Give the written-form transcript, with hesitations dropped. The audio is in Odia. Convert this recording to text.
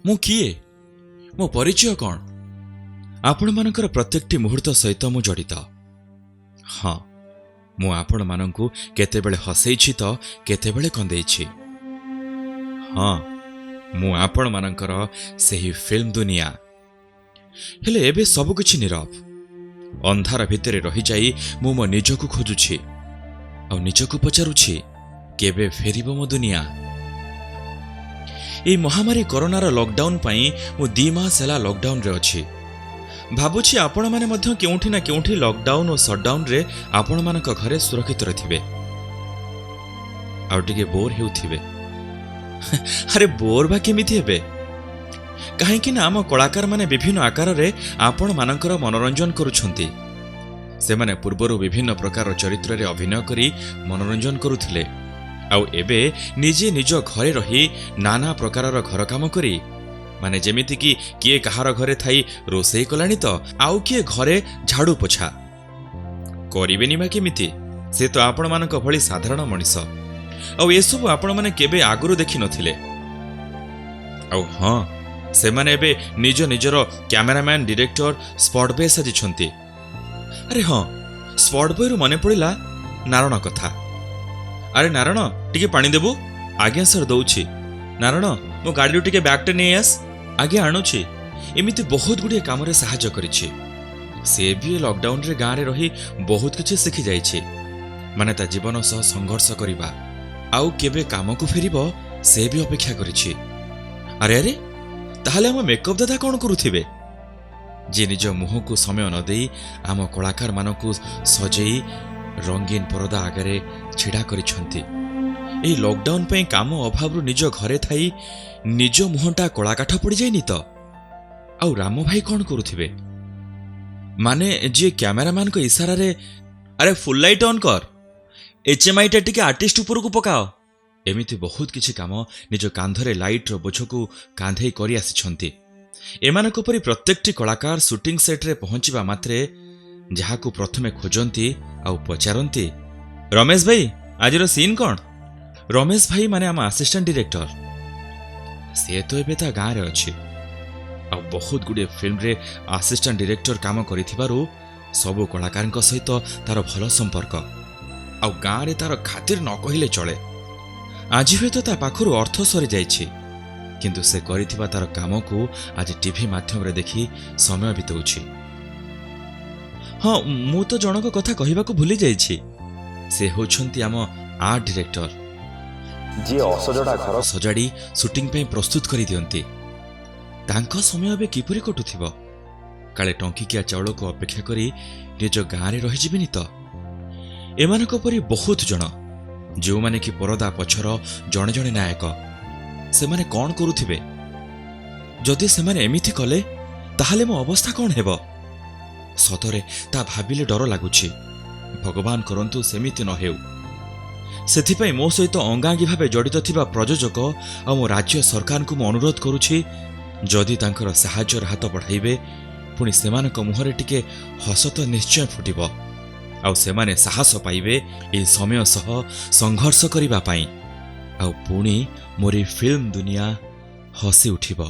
ମୁଁ କିଏ? ମୋ ପରିଚୟ କ'ଣ? ଆପଣମାନଙ୍କର ପ୍ରତ୍ୟେକଟି ମୁହୂର୍ତ୍ତ ସହିତ ମୁଁ ଜଡ଼ିତ। ହଁ, ମୁଁ ଆପଣମାନଙ୍କୁ କେତେବେଳେ ହସେଇଛି ତ କେତେବେଳେ କନ୍ଦେଇଛି। ହଁ, ମୁଁ ଆପଣମାନଙ୍କର ସେହି ଫିଲ୍ମ ଦୁନିଆ। ହେଲେ ଏବେ ସବୁକିଛି ନୀରବ। ଅନ୍ଧାର ଭିତରେ ରହିଯାଇ ମୁଁ ମୋ ନିଜକୁ ଖୋଜୁଛି ଆଉ ନିଜକୁ ପଚାରୁଛି, କେବେ ଫେରିବ ମୋ ଦୁନିଆ? ଏଇ ମହାମାରୀ କରୋନାର ଲକଡାଉନ ପାଇଁ ମୁଁ 2 ମାସ ହେଲା ଲକଡାଉନରେ ଅଛି। ଭାବୁଛି ଆପଣମାନେ ମଧ୍ୟ କେଉଁଠି ନା କେଉଁଠି ଲକଡାଉନ ଓ ସଟ୍ଡାଉନରେ ଆପଣମାନଙ୍କ ଘରେ ସୁରକ୍ଷିତ ଥିବେ ଆଉ ଟିକେ ବୋର୍ ହେଉଥିବେ। ଆରେ, ବୋର୍ ବା କେମିତି ହେବେ? କାହିଁକି ନା ଆମ କଳାକାରମାନେ ବିଭିନ୍ନ ଆକାରରେ ଆପଣମାନଙ୍କର ମନୋରଞ୍ଜନ କରୁଛନ୍ତି। ସେମାନେ ପୂର୍ବରୁ ବିଭିନ୍ନ ପ୍ରକାର ଚରିତ୍ରରେ ଅଭିନୟ କରି ମନୋରଞ୍ଜନ କରୁଥିଲେ ଆଉ ଏବେ ନିଜେ ନିଜ ଘରେ ରହି ନାନା ପ୍ରକାରର ଘର କାମ କରି, ମାନେ ଯେମିତିକି କିଏ କାହାର ଘରେ ଥାଇ ରୋଷେଇ କଲାଣି ତ ଆଉ କିଏ ଘରେ ଝାଡୁ ପୋଛା। କରିବେନି ବା କେମିତି? ସେ ତ ଆପଣମାନଙ୍କ ଭଳି ସାଧାରଣ ମଣିଷ ଆଉ ଏସବୁ ଆପଣମାନେ କେବେ ଆଗରୁ ଦେଖିନଥିଲେ। ଆଉ ହଁ, ସେମାନେ ଏବେ ନିଜ ନିଜର କ୍ୟାମେରାମ୍ୟାନ୍, ଡିରେକ୍ଟର, ସ୍ପଟ୍ ବୟ ସାଜିଛନ୍ତି। ଆରେ ହଁ, ସ୍ପଟ୍ ବୟରୁ ମନେ ପଡ଼ିଲା ନାରଣ କଥା। ଆରେ ନାରଣ, ଟିକେ ପାଣି ଦେବୁ? ଆଜ୍ଞା ସାର୍, ଦଉଛି। ନାରଣ, ମୋ ଗାଡ଼ିରୁ ଟିକେ ବ୍ୟାଗ୍ଟା ନେଇ ଆସ। ଆଜ୍ଞା, ଆଣୁଛି। ଏମିତି ବହୁତ ଗୁଡ଼ିଏ କାମରେ ସାହାଯ୍ୟ କରିଛି। ସେ ବି ଏ ଲକଡାଉନରେ ଗାଁରେ ରହି ବହୁତ କିଛି ଶିଖିଯାଇଛି, ମାନେ ତା ଜୀବନ ସହ ସଂଘର୍ଷ କରିବା। ଆଉ କେବେ କାମକୁ ଫେରିବ, ସେ ବି ଅପେକ୍ଷା କରିଛି। ଆରେ ଆରେ, ତାହେଲେ ଆମ ମେକଅପ୍ ଦାଦା କ'ଣ କରୁଥିବେ, ଯିଏ ନିଜ ମୁହଁକୁ ସମୟ ନ ଦେଇ ଆମ କଳାକାରମାନଙ୍କୁ ସଜେଇ ରଙ୍ଗୀନ ପରଦା ଆଗରେ ଛିଡ଼ା କରିଛନ୍ତି? ଏହି ଲକଡାଉନ ପାଇଁ କାମ ଅଭାବରୁ ନିଜ ଘରେ ଥାଇ ନିଜ ମୁହଁଟା କଳାକାଠ ପଡ଼ିଯାଇନି ତ? ଆଉ ରାମ ଭାଇ କ'ଣ କରୁଥିବେ? ମାନେ ଯିଏ କ୍ୟାମେରାମ୍ୟାନଙ୍କ ଇସାରାରେ "ଆରେ, ଫୁଲ୍ ଲାଇଟ୍ ଅନ୍ କର, ଏଚଏମ୍ଆଇଟା ଟିକେ ଆର୍ଟିଷ୍ଟ ଉପରକୁ ପକାଅ", ଏମିତି ବହୁତ କିଛି କାମ ନିଜ କାନ୍ଧରେ ଲାଇଟ୍ର ବୋଝକୁ କାନ୍ଧେଇ କରି ଆସିଛନ୍ତି। ଏମାନଙ୍କ ପରି ପ୍ରତ୍ୟେକଟି କଳାକାର ସୁଟିଂ ସେଟ୍ରେ ପହଞ୍ଚିବା ମାତ୍ରେ ଯାହାକୁ ପ୍ରଥମେ ଖୋଜନ୍ତି ଆଉ ପଚାରନ୍ତି, "ରମେଶ ଭାଇ, ଆଜିର ସିନ୍ କ'ଣ?" ରମେଶ ଭାଇ ମାନେ ଆମ ଆସିଷ୍ଟାଣ୍ଟ ଡିରେକ୍ଟର। ସେ ତ ଏବେ ତା ଗାଁରେ ଅଛି ଆଉ ବହୁତ ଗୁଡ଼ିଏ ଫିଲ୍ମରେ ଆସିଷ୍ଟାଣ୍ଟ ଡିରେକ୍ଟର କାମ କରିଥିବାରୁ ସବୁ କଳାକାରଙ୍କ ସହିତ ତାର ଭଲ ସମ୍ପର୍କ ଆଉ ଗାଁରେ ତାର ଖାତିର ନ କହିଲେ ଚଳେ। ଆଜି ହୁଏତ ତା ପାଖରୁ ଅର୍ଥ ସରିଯାଇଛି, କିନ୍ତୁ ସେ କରିଥିବା ତାର କାମକୁ ଆଜି ଟିଭି ମାଧ୍ୟମରେ ଦେଖି ସମୟ ବିତାଉଛି। ହଁ, ମୁଁ ତ ଜଣଙ୍କ କଥା କହିବାକୁ ଭୁଲି ଯାଇଛି। ସେ ହେଉଛନ୍ତି ଆମ ଆର୍ଟ ଡିରେକ୍ଟର, ଯିଏ ଅସଜଡ଼ା ଘର ସଜାଡ଼ି ସୁଟିଂ ପାଇଁ ପ୍ରସ୍ତୁତ କରିଦିଅନ୍ତି। ତାଙ୍କ ସମୟ ଏବେ କିପରି କଟୁଥିବ? କାଳେ ଟଙ୍କିକିଆ ଚାଉଳକୁ ଅପେକ୍ଷା କରି ନିଜ ଗାଁରେ ରହିଯିବେନି ତ? ଏମାନଙ୍କ ପରି ବହୁତ ଜଣ, ଯେଉଁମାନେ କି ପରଦା ପଛର ଜଣେ ଜଣେ ନାୟକ, ସେମାନେ କ'ଣ କରୁଥିବେ? ଯଦି ସେମାନେ ଏମିତି କଲେ, ତାହେଲେ ମୋ ଅବସ୍ଥା କ'ଣ ହେବ? ସତରେ ତା ଭାବିଲେ ଡର ଲାଗୁଛି। ଭଗବାନ କରନ୍ତୁ ସେମିତି ନ ହେଉ। ସେଥିପାଇଁ ମୋ ସହିତ ଅଙ୍ଗାଙ୍ଗୀ ଭାବେ ଜଡ଼ିତ ଥିବା ପ୍ରଯୋଜକ ଆଉ ମୋ ରାଜ୍ୟ ସରକାରଙ୍କୁ ମୁଁ ଅନୁରୋଧ କରୁଛି, ଯଦି ତାଙ୍କର ସାହାଯ୍ୟର ହାତ ବଢ଼ାଇବେ, ପୁଣି ସେମାନଙ୍କ ମୁହଁରେ ଟିକେ ହସ ତ ନିଶ୍ଚୟ ଫୁଟିବ ଆଉ ସେମାନେ ସାହସ ପାଇବେ ଏହି ସମୟ ସହ ସଂଘର୍ଷ କରିବା ପାଇଁ ଆଉ ପୁଣି ମୋର ଏହି ଫିଲ୍ମ ଦୁନିଆ ହସି ଉଠିବ।